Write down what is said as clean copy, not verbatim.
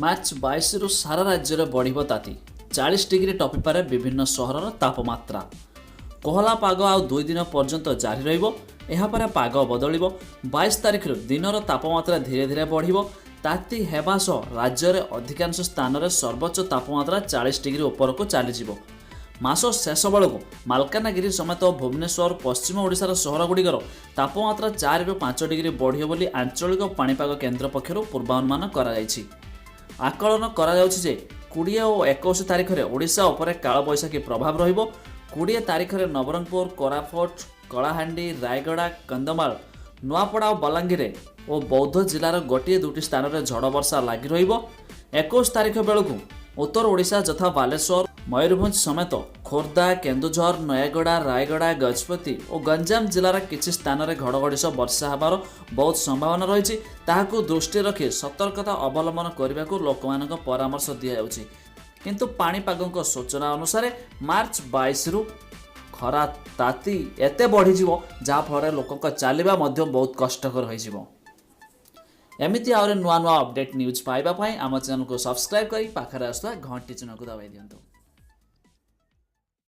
March 22ରୁ ସାରା ରାଜ୍ୟରେ ବଢ଼ିବ ତାତି। 40 ଡିଗ୍ରୀ ଟପିପାରେ ବିଭିନ୍ନ ସହରର ତାପମାତ୍ରା। କୋହଲା ପାଗ ଆଉ 2 ଦିନ ପର୍ଯ୍ୟନ୍ତ ଜାରି ରହିବ। ଏହାପରେ ପାଗ ବଦଳିବ। 22 ତାରିଖରୁ ଦିନର ତାପମାତ୍ରା ଧୀରେ ଧୀରେ ବଢ଼ିବ। ତାତି ହେବା ସହ ରାଜ୍ୟରେ ଅଧିକାଂଶ ସ୍ଥାନରେ ସର୍ବୋଚ୍ଚ ତାପମାତ୍ରା 40 ଡିଗ୍ରୀ ଉପରକୁ ଚାଲିଯିବ। ମାସ ଶେଷ ବେଳକୁ ମାଲକାନଗିରି ସମେତ ଭୁବନେଶ୍ୱର, ପଶ୍ଚିମ ଓଡ଼ିଶାର ସହରଗୁଡ଼ିକର ତାପମାତ୍ରା 4ରୁ 5 ଡିଗ୍ରୀ ବଢ଼ିବ ବୋଲି ଆଞ୍ଚଳିକ ପାଣିପାଗ କେନ୍ଦ୍ର ପକ୍ଷରୁ ପୂର୍ବାନୁମାନ କରାଯାଇଛି। ଆକଳନ କରାଯାଉଛି ଯେ 20 ଓ 21 ତାରିଖରେ ଓଡ଼ିଶା ଉପରେ କାଳବୈଶାଖୀ ପ୍ରଭାବ ରହିବ। 20 ତାରିଖରେ ନବରଙ୍ଗପୁର, କୋରାପୁଟ, କଳାହାଣ୍ଡି, ରାୟଗଡ଼ା, କନ୍ଧମାଳ, ନୂଆପଡ଼ା ଓ ବଲାଙ୍ଗୀରରେ ଓ ବୌଦ୍ଧ ଜିଲ୍ଲାର ଗୋଟିଏ ଦୁଇଟି ସ୍ଥାନରେ ଝଡ଼ ବର୍ଷା ଲାଗି ରହିବ। 21 ତାରିଖ ବେଳକୁ ଉତ୍ତର ଓଡ଼ିଶା ଯଥା ବାଲେଶ୍ୱର, ମୟୂରଭଞ୍ଜ ସମେତ ଖୋର୍ଦ୍ଧା, କେନ୍ଦୁଝର, ନୟାଗଡ଼, ରାୟଗଡ଼ା, ଗଜପତି ଓ ଗଞ୍ଜାମ ଜିଲ୍ଲାର କିଛି ସ୍ଥାନରେ ଘଡ଼ଘଡ଼ି ସହ ବର୍ଷା ହେବାର ବହୁତ ସମ୍ଭାବନା ରହିଛି। ତାହାକୁ ଦୃଷ୍ଟିରେ ରଖି ସତର୍କତା ଅବଲମ୍ବନ କରିବାକୁ ଲୋକମାନଙ୍କ ପରାମର୍ଶ ଦିଆଯାଉଛି। କିନ୍ତୁ ପାଣିପାଗଙ୍କ ସୂଚନା ଅନୁସାରେ ମାର୍ଚ୍ଚ 22ରୁ ଖରା ତାତି ଏତେ ବଢ଼ିଯିବ, ଯାହାଫଳରେ ଲୋକଙ୍କ ଚାଲିବା ମଧ୍ୟ ବହୁତ କଷ୍ଟକର ହୋଇଯିବ। ଏମିତି ଆହୁରି ନୂଆ ନୂଆ ଅପଡେଟ୍ ନ୍ୟୁଜ୍ ପାଇବା ପାଇଁ ଆମ ଚ୍ୟାନେଲକୁ ସବସ୍କ୍ରାଇବ୍ କରି ପାଖରେ ଆସୁଥିବା ଘଣ୍ଟି ଚିହ୍ନକୁ ଦବାଇ ଦିଅନ୍ତୁ।